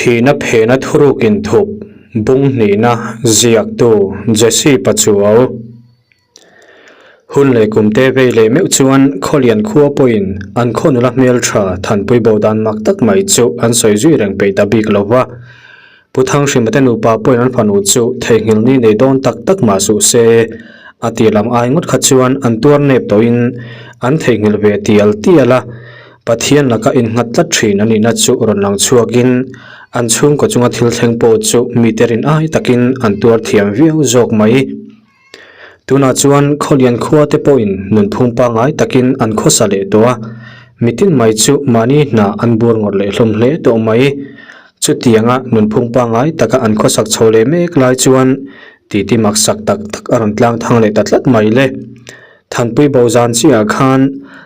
Thihna phena thuruk inthup bung hnihna ziaktu Jesse Pachuau. Hun leh kum te vei leh meuh chuan Khawlian khua pawhin an khaw nula hmeltha Thanpui bo dan mak tak mai chu an sawi zui reng peih ta bik lo va. Pu Thanghrima te nupa pawhin an fanu chu theihnghilh ni nei dawn tak tak mah suh se, a tih lam ai ngawt kha chuan an tuar nep tawhin an theihnghilh ve tial tial a. Pathian laka innghat tlat thin a nihna chu rawn lang chhuakin an chhungkaw chunga thil thleng pawh chu mite rin ai takin an tuar thiam viau zawk mai. Tunah chuan Khawlian khua te pawhin nunphung pangngai takin an khawsa leh tawh a, mitin mai chu mahni hna an bur ngawrh leh hlawm hle tawh mai. Chutianga nunphung pangngai taka an khawsak chho leh mek lai chuan titi maksak tak tak a rawn tlang thang leh ta tlat mai le. Thanpui bo zan chiah khan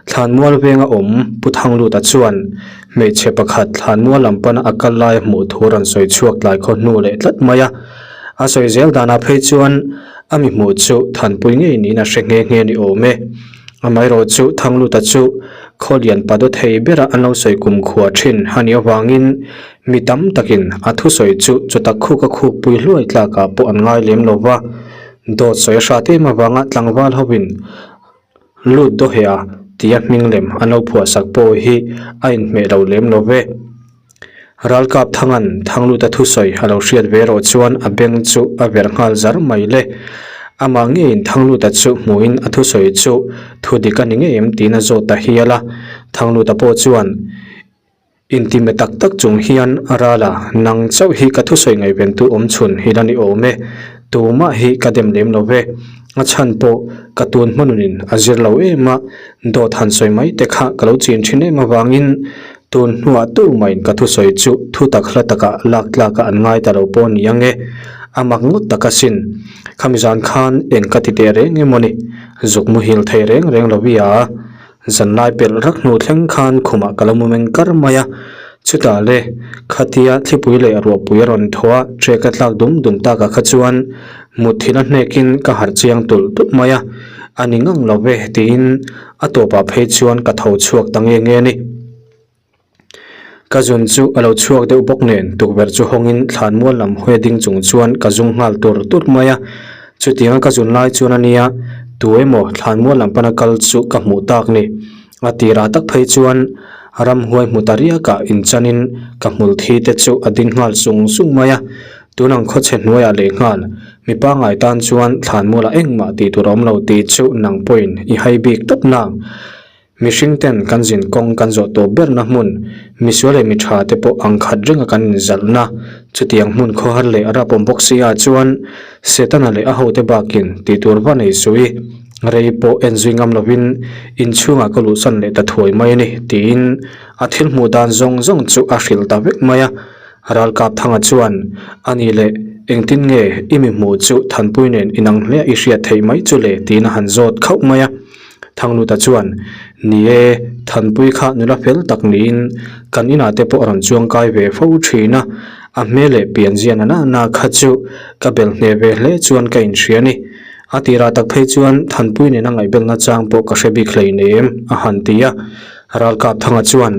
Thlanmual venga awm Pu Thangluta chuan hmeichhe pakhat Thlanmual lam pana a kal lai hmuh thu rawn sawi chhuak tlai khaw hnu leh tlat mai a. A sawi zel danah phei chuan a mi hmuh chu Thanpui ngei niin a hre nghe nghe ni awm e. Amaherawh chu Thangluta chu Khawlian pa daw thei bera an lo sawi kumkhua thin a nih avangin mi tam takin a thusawi chu chawtak khuk a khukpui hluai tlakah pawh an ngai lem lo va. Dawt sawi a hrat em avanga tlangval hovin lut dawheh a tia hming lem an lo phuahsak pawh hi a inhmeh lo lem lo ve. Ralkap Thangan Thangluta thusawi a lo hriat ve erawh chuan a beng chu a verh nghal zar mai le. Amah ngeiin Thangluta chu hmuhin a thusawi chu thu dik a ni ngei em tiin a zawt ta hial a. Thangluta pawh chuan. Intime tak tak chung hian a ral a, nang chauh hi ka thusawi ngaihventu awm chhun hi la ni awm e, tumah hi ka dem lem lo ve. A chhan pawh ka tun hmanunin a zir lo em a, dawt han sawi mai te kha ka lo chin thin em avangin tun hnuah tumahin ka thusawi chu thu tak hla takah lak tlaka an ngai ta lo pawh ni ang e. A mak ngawt tak asin. Khami zan khan eng ka ti teh reng emaw ni, zuk muhil thei reng reng lo i a. Zanlai pelh rak hnu thleng khan khumah ka lo mu meng kar mai a, chutah le khatia thlipui leh ruahpui a rawn thaw a, trek a tlak dum dum takah kha chuan mutthilh a hnekin ka harh chiang tulh tulh mai a, a ni ngang lo ve tiin a tawpah phei chuan ka tho chhuak ta nge nge a ni. Ka zun chu a lo chhuak deuh bawk nen tukverh chu hawngin thlanmual lam hawi a ding chung chuan ka zung nghal tur tur mai a. Chutianga ka zun lai chuan a nia tu emaw thlanmual lam pana kal chu ka hmuh tak ni. A tirah tak phei chuan ramhuai hmu ta riakah inchanin ka hmul thi te chu a ding nghal sung sung mai a. Tunang khawchhe hnuaiah leh nghal mi pangngai tan chuan thlanmualah engmah tih tur a awm lo tih chu nang pawhin i hai bik tawp nang. Mihring ten kan zin kawng kan zawh tawp berna hmun, misual leh mi tha te pawh ang khat renga kan inzalhna, chutiang hmun khawhar leh a rapawm bawk si ah chuan Setana leh a hote bakin tih tur va nei suh i, rei pawh en zui ngam lovin inchhungah ka luhsan leh ta thuai mai a ni tiin a thil hmuh dan zawng zawng chu a hrilh ta vek mai a. Ralkap Thanga chuan, A ni leh, engtin nge i mi hmuh chu Thanpui nen inang hle i hriat theih mai chu le tiin a han zawt khauh mai a. Thangluta chuan, Ni e, Thanpui kha nula fel tak niin kan inah te pawh a rawn chuang kai ve fo thin a, a hmel leh pian zia na na na kha chu ka bel hneh ve hle chuan ka inhria a ni. A tirah tak phei chuan Thanpui nena ngaihbelna chang pawh ka hre bik hleinem, a han ti a. Ralkap Thanga chuan,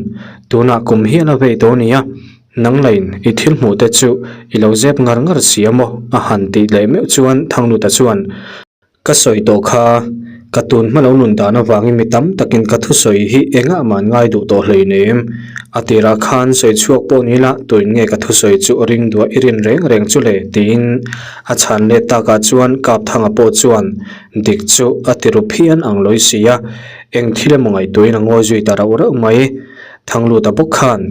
Tunah kum hian a vei tawh a nia, nang lain i thil hmuh te chu i lo zep ngar ngar si a maw? a han tih leh meuh chuan Thangluta chuan, Ka sawi tawh kha, ka tun hma lo nun dan avangin mi tam takin ka thusawi hi engah mah an ngai duh tawh hleinem. A tirah khan sawi chhuak pawh ni la, tuin nge ka thusawi chu ring duah i rin reng reng chu le? tiin a chhan let takah chuan Kapthanga pawh chuan dik chu a ti ru phian ang lawi si a, eng thil emaw ngaihtuahin a ngawi zui ta rauh rauh mai. Thangluta bawk khan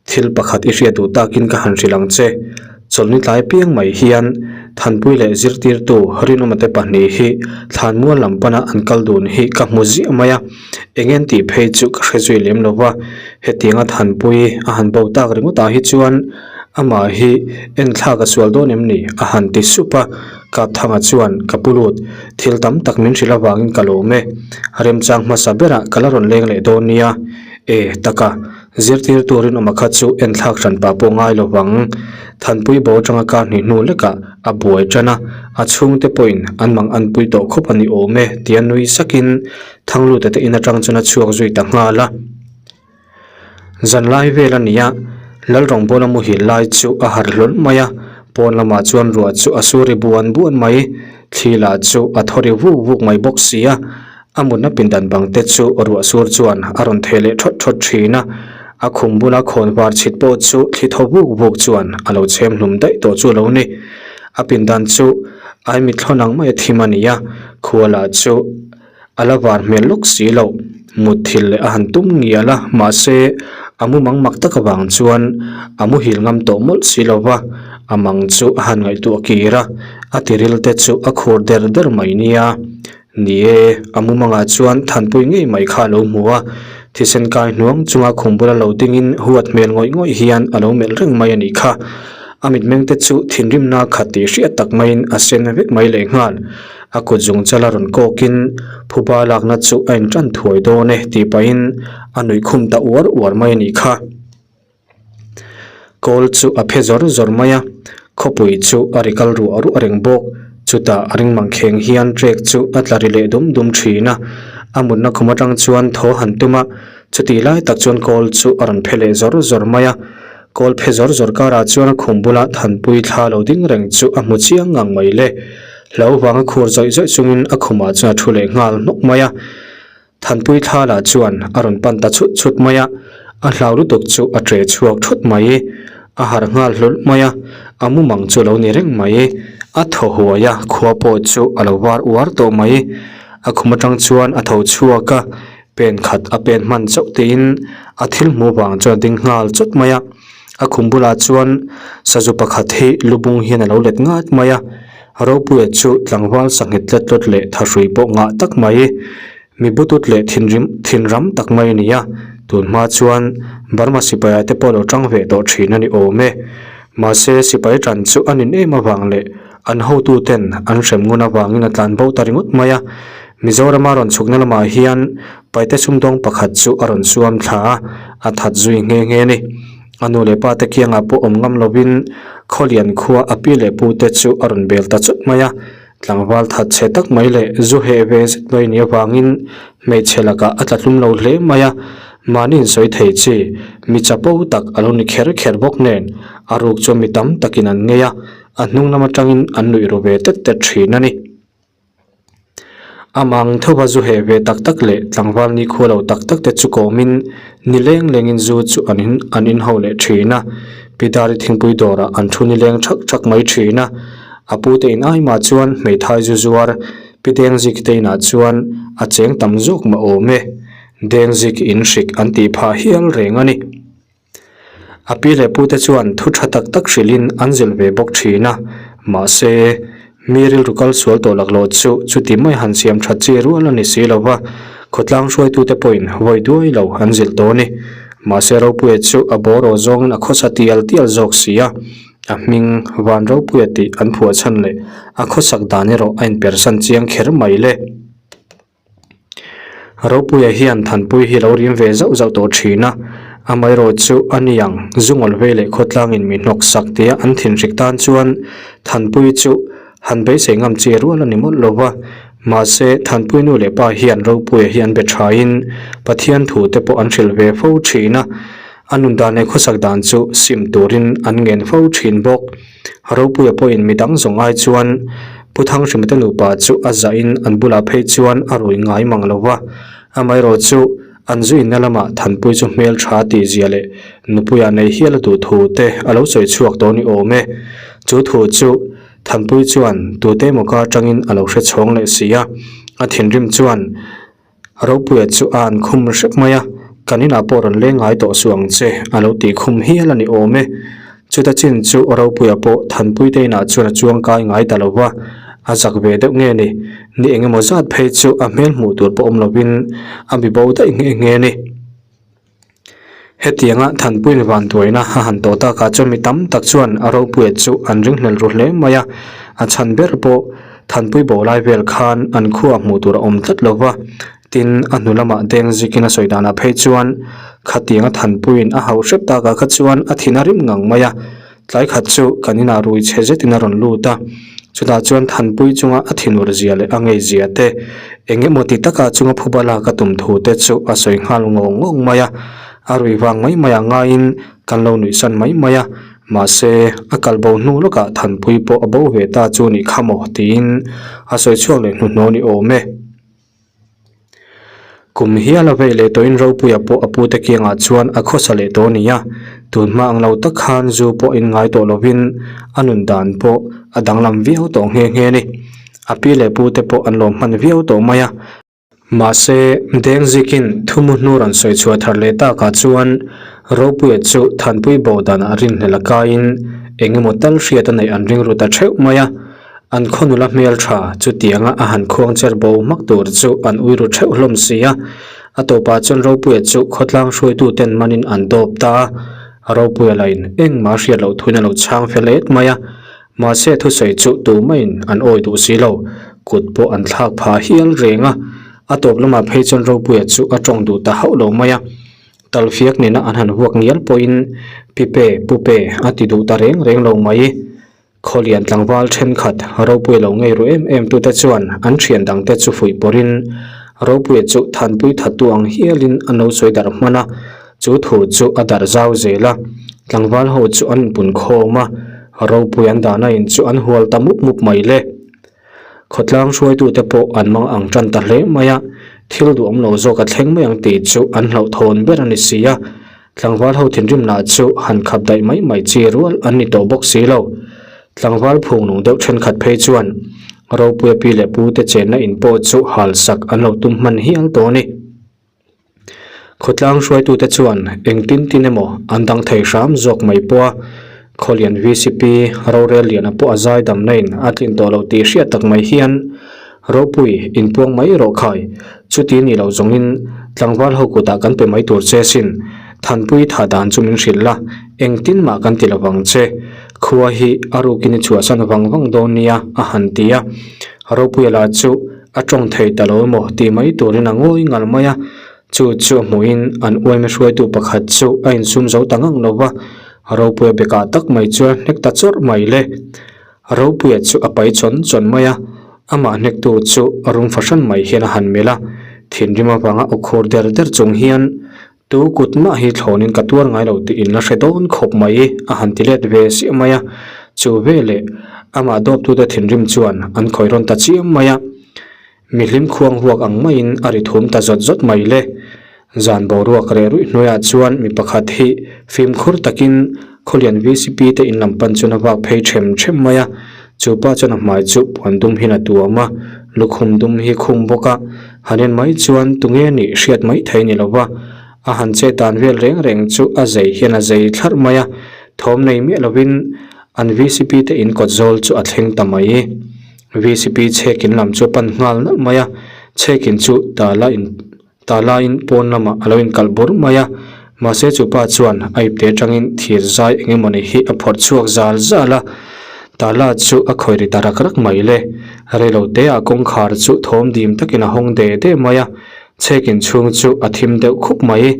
thil pakhat i hriat duh takin ka han hrilh ang che. Chawlhni tlai piang mai hian Thanpui leh zirtirtu Rinawmate pahnih hi Thlanmual lam pana an kal dun hi ka hmu ziah mai a, eng en tih phei chu ka hre zui lem lo va, hetianga Thanpui a han bo tak ringawtah hi chuan amah hi enthlak a sual dawn em ni? a han ti sup a, Kapthanga chuan ka pu lut, thil tam tak min hrilh avangin ka lawm e, remchang hmasa berah ka la rawn leng leh dawn nia, e taka. Zirtir turin awm a kha chu enthlak hran pah pawh ngai lo vang. Thanpui bo atanga kar hnih hnu lekah a buai tan a, a chhungte pawhin an mang an pui tawh khawp a ni awm e tia nui sakin Thangluta te in atang chuan a chhuak zui ta nghal a. Zanlai vel a ni a, Lalrawngbawla muhil lai chu a harh hlawl mai a, pawn lamah chuan ruah chu a sur ri buan buan mai. Thli lah chu a thaw ri vuk vuk mai bawk si a, a mutna pindan bang te chu ruah sur chuan a rawn theh leh thawt thawt thin a, a khum bula khawn var chhit pawh chu thli thaw vuk vuk chuan a lo chhem hlum daih tawh chu a lo ni. A pindan chu ai mithlawn ang mai a thim a ni a, khua lah chu A la var hmel lawk si loh, mutthilh leh a han tum ngial a, mahse a mumang mak tak avang chuan a muhil ngam tawh mawlh si lo va, a mang chu a han ngaihtuah kir a, a tiril te chu a khur der der mai nia. Ni e, a mumangah chuan thanpui ngei mai kha a lo hmu a, thisen kai hnuang chunga khum bula lo dingin huat hmel ngawih ngawih hian a lo melh reng mai a nih kha. A mitmeng te chu thinrimna khat tih hriat tak maiin a sen vek mai lehnghal. A kut zung chala rawn kawkin phuba lakna chu a intan thuai dawn e tih pahin a nuih khum ta uar uar mai a nih kha. Kawl chu a phe zawr zawr mai a, khawpui chu a ri kal ruah ruah reng bawk. Chutah a ring mangkheng hian trek chu a tla ri leh dum dum thin a, a mutna khum atang chuan thaw han tum a, chutih lai tak chuan kawl chu a rawn phe leh zawr zawr mai a. Kawl phe zawr zawr karah chuan a khum bula thanpui thla lo ding reng chu a hmu chiang ngang mai le. Hlo vanga khur zawih zawih chungin a khumah chuan a thu leh nghal hnawk mai a. Thanpui thla lah chuan a rawn pan ta chhut chhut mai a, a hlau lutuk chu a ṭe chhuak thut mai. A harh nghal hlawlh mai a, a mumang chu a lo ni reng mai. A thaw huai a, khua pawh chu a lo var uar tawh mai. A khum atang chuan a tho chhuak a, pen khat a pen hman chauh tiin a thil hmuh vang chuan a ding nghal chawt mai a. A khum bulah chuan sazu pakhat hi lubung hian a lo let ngat mai a, Ropuia chu tlangval sanghet tlet tlawt leh thahrui pawh ngah tak mai, mi butut leh thinrim thinram tak mai a ni a, tun hma chuan Burma sipai ah te pawh lo tang ve tawh thin a ni awm e. Mahse sipai tan chu a nin em avang leh an hotu ten an hrem ngun avangin a tlan bo ta ringawt mai a, Mizorama rawn chhukna lamah hian Paite sumdawng pakhat chu a rawn suam thla a, a that zui nghe nghe a ni. A nu leh pa te kiangah pawh awm ngam lovin Khawlian khua a pi leh pu te chu a rawn bel ta chut mai a. Tlangval that chhe tak mai leh zu heh ve zet mai ni avangin hmeichhe lakah a tla tlum lo hle mai a. Mahni insawi thei chi, mi chapo tak a lo ni kher kher bawk nen a ruk chuan mi tam takin an ngei a, a hnung lam atangin an nuih ru ve tet tet thin a ni. Amang thova zu heh ve tak tak leh tlangval nikhua lo tak tak te chu kawmin ni leng lengin zu chu an in an inho leh thin a, Pidari thingpui dawrah an thu ni leng thak thak mai thin a, a pute in ai mah chuan hmeithai zu zuar Pi Dengzik te inah chuan a cheng tam zawk mah awm e, Dengzik in hrik an tih phah hial reng a ni. A pi leh pute chuan thu tha tak tak hrilhin an zilh ve bawk thin a, mahse, mi rilru kal sual tawh laklawh chu chuti mai han siam that chi rual a ni si lo va, khawtlang hruaitute pawhin vawi duai lo an zilh tawh a ni. Mahse, Ropuia chu a bawraw zawngin a khawsa tial tial zawk si a, a hming Van Ropuia tih an phuah chhan leh a khawsak dan erawh a inpersan chiang kher mai le. Ropuia hian Thanpui hi lo rim ve zauh zauh tawh thin a, amaherawh chu a ni ang, zungawl vei leh khawtlangin mi hnawk sak tia an thinhrik tan chuan Thanpui chu han beisei ngam chi rual a ni mawlh lo va. Mahse, Thanpui nu leh pa hian Ropuia hi an be thain Pathian thu te pawh an hrilh ve fo thin a, a nun dan leh khawsak dan chu sim turin an ngen fo thin bawk. Ropuia pawhin midang zawng ai chuan Pu Thanghrima te nupa chu a zahin an bulah phei chuan a rui ngai mang lo va, amaherawh chu an zuinna lamah Thanpui chu hmel tha tih zia leh nupuia nei hial a duh thu te a lo sawi chhuak tawh ni awm e. Chu thu chu Thanpui chuan tute emaw ka atangin a lo hre chhawng leh si a, a thinrim chuan Ropuia chu a an khum hrep mai a, kan inah pawh rawn leng ngai tawh suh ang che, a lo tih khum hial a ni awm e. Chuta chin chu Ropuia pawh Thanpuite inah chuan a chuang kai ngai ta lo va, a zak ve deuh nge ni, ni eng emaw zat phei chu a hmel hmuh tur pawh awm lovin a bi bo daih nghe nghe a ni. Hetianga Thanpuiin vanduaina a han tawh takah chuan mi tam tak chuan a ropuia chu an ringhlel ru hle mai a, a chhan ber pawh Thanpui bo lai vel khan an khuaa hmuh tur a awm tlat lo va, tin a hnu lamah deng zikin a sawi danah phei chuan khatianga Thanpuiin a hauh hrep takah kha chuan a thin a rim ngang mai a. Tlai khat chu kan inah rui chhe zetin a rawn lut a, chutah chuan Thanpui chunga a thinur zia leh a ngei zia te, eng emaw ti taka chunga phuba lak a tum thu te chu a sawi nghal ngawng ngawng mai a. A rui vang mai mai ah ngaiin kan lo nuih san mai mai a, mahse a kal bo hnu lawkah Thanpui pawh a bo ve ta chu nih kha maw tiin a sawi chhuak leh hnuhnawh ni awm e. Kum hial a vei leh tawhin Ropuia pawh a pute kiangah chuan a khawsa leh tawh a ni a, tunhma ang lo tak khan zu pawh in ngai tawh lovin a nun dan pawh a danglam viau tawh nghe nghe a ni. A pi leh pute pawh an lawm hman viau tawh mai a. Mahse, Dengzikin thumu hnu rawn sawi chhuah thar leh takah chuan Ropuia chu Thanpui bo danah rinhlelh a kaiin eng emaw tal hriat a neih an ring ru ta theuh mai a. An khaw nula hmel tha chutianga a han khuang cher bo hmak tur chu an ui ru theuh hlawm si a. A tawpah chuan Ropuia chu khawtlang hruaituten manin an dawp ta a. Ropuia lain engmah hriat loh thuin a lo chhang fel et mai a. Mahse thusawi chu tumaiin an awi duh si lo. Kut pawh an thlak phah hial reng a. A tawp lamah phei chuan Ropuia chu a tawng duh ta hauh lo mai a. Talfiak nena an han vuak ngial pawhin Pipe, Pupe a ti duh ta reng reng lo mai. Khawlian tlangval thenkhat Ropuia lo ngei ru em em tute chuan an thian dangte chu fuih pawrhin Ropuia chu thanpui thattu ang hialin a no sawi darh hman a, chu thu chu a darh zau zel a. Tlangval ho chu an inpun khawm a, Ropuia an dahna in chu an hual ta mup mup mai le. Khawtlang hruaitute pawh an mang ang tan ta hle mai a, thil duhawm lo zawk a thleng mai ang tih chu an hlauhthawn ber a ni si a. Tlangval ho thinrim lah chu han khap daih mai mai chi rual an ni tawh bawk si lo. Tlangval phung nung deuh thenkhat phei chuan Ropuia pi leh pu te chenna in pawh chu hal sak an lo tum hman hial tawh a ni. Khawtlang hruaitute chuan engtin tin emaw an dang thei hram zawk mai pawh a, Khawlian VCP rorel liana pawh a zai damna in a tlin tawh lo tih hriat tak mai hian Ropui inpuang mai rawh khai, chuti ni lo zawngin tlangval ho kutah kan pe mai tur che sin, Thanpui tha dan chu min hrilh la, engtin mah kan ti lovang che, khua hi a rukin i chhuahsan vang vang dawn nia a han ti a, Ropuia lah chu a tawng thei ta lo emaw tih mai turin a ngawi ngal mai a, chu chu a hmuhin an uaime hruaitu pakhat chu a insum zo ta ngang lo va, Ropuia bekah tak mai chuan hnek ta chawrh mai le. Ropuia chu a pai chawn chawn mai a, amah hnektu chu a rum fahran mai hian a han melh a, thinrim avanga aw khur der der chung hian Tu kut mah hi thlawnin ka tuar ngai lo tih in la hre dawn khawp mai a han ti let ve siah mai a, chu veleh amah dawptute thinrim chuan an khawih rawn ta chiam mai a, mihlim khuang huak ang maiin a ri thum ta zawt zawt mai le. Zan boruak reh ruih hnuaiah chuan mi pakhat hi fimkhur takin Khawlian VCP te in lam pan chuan a vak phei them them mai a, chu pa chuan a hmai chu puan dum hian a tuam a, lukhum dum hi khum bawk a. Han en mai chuan tunge nih hriat mai thei ni lova, a han chet dan vel reng reng chu a zei hian a zei thlarh mai a, thawm nei miah lovin an VCP te in kawt zawl chu a thleng ta mai. VCP chhekin lam chu a pan nghal nalh mai a, chhekin chu tala in Ta laiin pawn lamah a lo inkalh bur mai a, mahse chu pa chuan a ipte atangin thir zai eng emawni hi a phawrh chhuak zal zal a, Tala chu a khawih ri ta rak rak mai le. Reilo teah kawngkhar chu thawm dim takin a hawng de de mai a, chhek inchhung chu a thim deuh khup mai.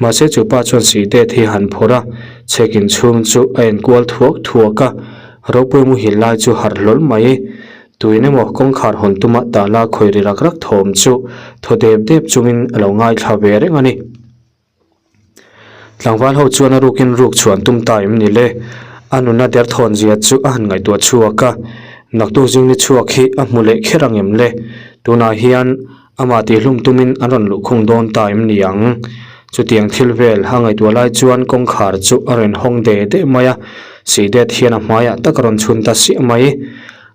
Mahse chu pa chuan sihdet hi a han phawrh a, chhek inchhung chu a enkual thuak thuak a, ropui muhil lai chu harh hlawl mai. Tuin emaw kawngkhar hawn tuma tala khawi ri rak rak thawm chu thaw dep dep chungin a lo ngaithla ve reng a ni. Tlangval ho chuan a rukin ruk chhuan tum ta em ni le? A nuna derthawn zia chu a han ngaihtuah chhuak a, naktuk zing ni chhuak hi a hmu leh kher ang em le? Tunah hian amah tihhlum tumin an rawn luhkhung dawn ta em ni ang? Chutiang thil vel a ngaihtuah lai chuan kawngkhar chu a rawn hawng de de mai a, sihdet hian a hmaiah tak a rawn chhun ta siah mai.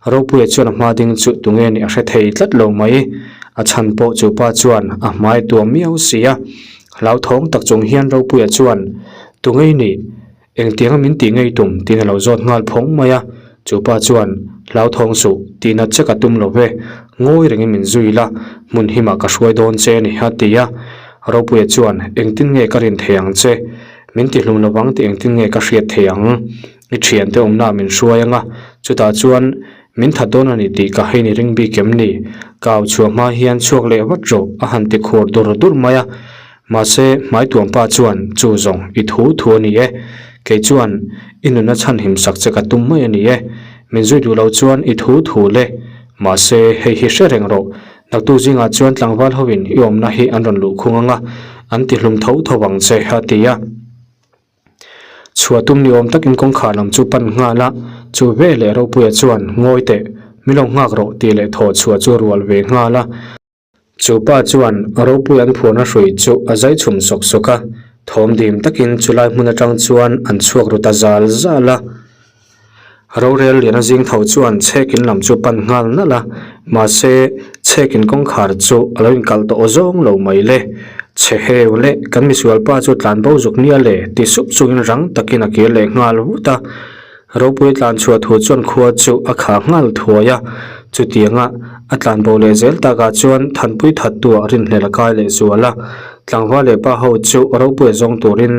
Ropuia chuan a hma ding chu tunge nih a hre thei tlat lo mai. A chhan pawh chu pa chuan a hmai tuam miau si a. Hlauthawng tak chung hian Ropuia chuan, Tunge i nih? Engtianga min tih ngei tum? tiin a lo zawt nghal phawng mai a. Chu pa chuan, Hlauthawng suh, tihna che ka tum lo ve. Ngawi rengin min zui la, hmun himah ka hruai dawn che a ni, a ti a. Ropuia chuan, Engtin nge ka rin thei ang che? Min tihlum lovang tih engtin nge ka hriat thei ang? I thiante awmna min hruai anga, chutah chuan min that dawn a ni tih ka hein i ring bik em ni? Ka au chhuah hma hian chhuak leh vat rawh a han ti khur dur dur mai a. Mahse, hmaituampa chuan chu zawng i thu thu a ni e. Kei chuan i nuna chhanhim sak che ka tum mai a ni e. Min zui duh lo chuan i thu thu le. Mahse, hei hi hre reng rawh. Naktuk zingah chuan tlangval hoin i awmna hi an rawn luh khung anga. An ti hlum tho tho ang che, a ti a. Chhuah tum ni awm takin kawngkhar lam chu pan nghal a, chu veleh Ropuia chuan, Ngawi teh, min lo nghak rawh tih leh thaw chhuah chu a rual ve nghal a. Chu pa chuan Ropuia an phuarna hrui chu a zai chhum sawk sawk a, thawm dim takin chulai hmun atang chuan an chhuak ru ta zal zal a. Rorel liana zing tho chuan chhekin lam chu pan nghal nalh a, mahse chhekin kawngkhar chu a lo inkalh tawh zawng lo mai le. Chhe heu leh kan misual pa chu tlan bo zuk nia le ti sup chungin rang takin a kir leh nghal vut a. Ropui tlan chhuah thu chuan khua chu a kha nghal thuai a, chutianga a tlan bo leh zel takah chuan Thanpui thattuah rinhlelh a kai leh zual a, tlangval leh pa ho chu Ropuia zawng turin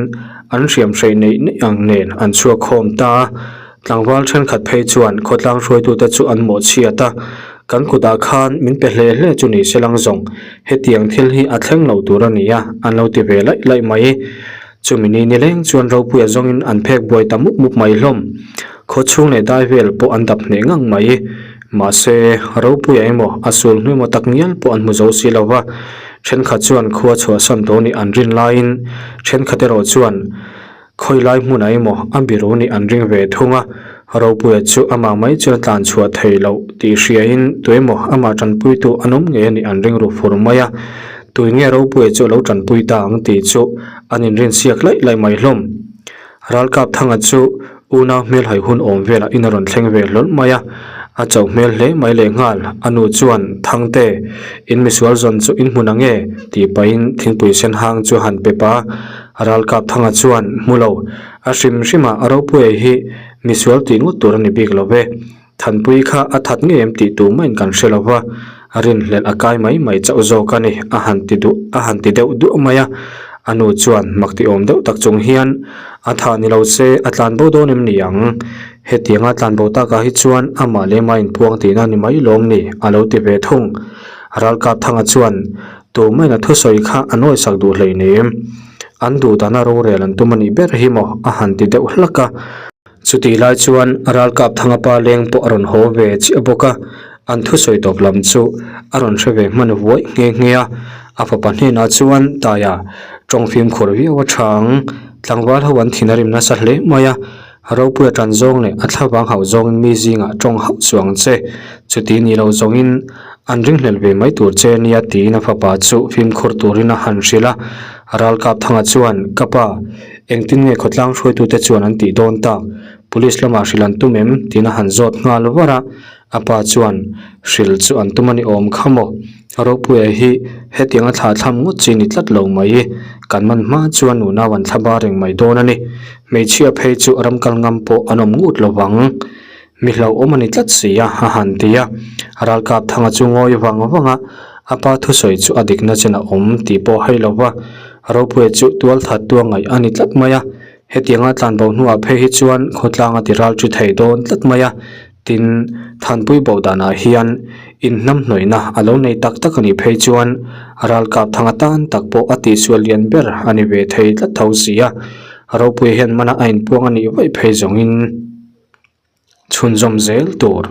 An hriam hreih neih neih ang nen an chhuak khawm ta a, tlangval thenkhat phei chuan khawtlang hruaitute chu an mawhchhiat a, kan kutah khan min pe hle hle chu ni se lang zawng, hetiang thil hi a thleng lo tur a ni a, an lo ti ve laih laih mai. Chumi ni nileng chuan Ropuia zawngin an phek buai ta mup mup mai hlawm. Khawchhung leh dai vel pawh an dap hneh ngang mai. Mahse, Ropuia emaw a sul hnu emaw tak ngial pawh an hmu zo si lo va, Thenkhat chuan khua chhuahsan tawh nih an rin laiin thenkhat erawh chuan khawi lai hmunah emaw a biru nih an ring ve thung a, Ropuia chu amah mai chuan a tlan chhuah thei loh tih hriain tuemaw amah tanpuitu an awm ngei a nih an ring ru fur mai a, tui nge Ropuia chu a lo tanpui ta ang tih chu an inrinsiak laih laih mai hlawm. Ralkap Thanga chu unau hmel hai hun awm velah in a rawn thleng ve hlawl mai a, a chauh hmel hle mai leh nghal. A nu chuan, Thangte, in misual zawn chu in hmun ang e, tih pahin thingpui sen hang chu a han pe pa a. Ralkap Thanga chuan, Hmu lo, a hrim hrimah a ropuia hi misual tih ngawt tur a ni bik lo ve. Thanpui kha a that ngei em tih tu mahin kan hre lo va, a rinhlelh a kai mai mai chauh zawk a ni, a han ti duh, a han ti deuh duah mai a. A nu chuan mak ti awm deuh tak chung hian, A thah ni lo se, a tlan bo dawn em ni ang? Hetianga tlan bo takah hi chuan amah leh mah inpuang tihna a ni mai lawm ni? a lo ti ve thung. Ralkap Thanga chuan, Tu mahin a thusawi kha a nawisak duh hleinem. An duh dana rorel an tum a nih ber hi maw? a han ti deuh hlak a. Chutih lai chuan ralkap Thangapa leng pawh a rawn haw ve chiah bawk a, an thusawi tawp lam chu a rawn hre ve hman vuai nghe nghe a. A fapa hnenah chuan Taia tawng fimkhur viau a tha ang, tlangval ho an thin a rim nasa hle mai a, Ropuia tan zawng leh a thlavang hauh zawngin mi zingah tawng hauh chu ang che, chuti ni lo zawngin an ringhlel ve mai tur che nia tiin a fapa chu fimkhur turin a han hrilh a. Ralkap Thanga chuan, Ka pa, Engtin nge khawtlang hruaitute chuan an tih dawn tak? Police lamah hrilh an tum em? tiin a han zawt nghal var a. A pa chuan, Hrilh chu an tum a ni awm kha maw? Ropuia hi hetianga thlah thlam ngawt chi ni tlat lo mai. Kan man hma chuan nunau an thla bar reng mai dawn a ni. Hmeichhia phei chu ram kal ngam pawh an awm ngut lo vang. Mi hlauhawm a ni tlat si a, a han ti a. Ralkap Thanga chu ngawi vang vang a, a pa thusawi chu a dikna chen a awm tih pawh a hai lo va. Ropuia chu tual that tua ngaih a ni tlat mai a, hetianga tlanbo hnuah phei hi chuan khawtlang a ti ral ṭi thei dawn tlat mai a. Tin, Thanpui bo danah hian inhnamhnawihna a lo nei tak tak a nih phei chuan Ralkap Thanga tan tak pawh a tihsual lian ber a ni ve thei tlat tho si a. Ropuia hian mana a inpuang a nih vaih phei zawngin. Chhunzawm zel tur.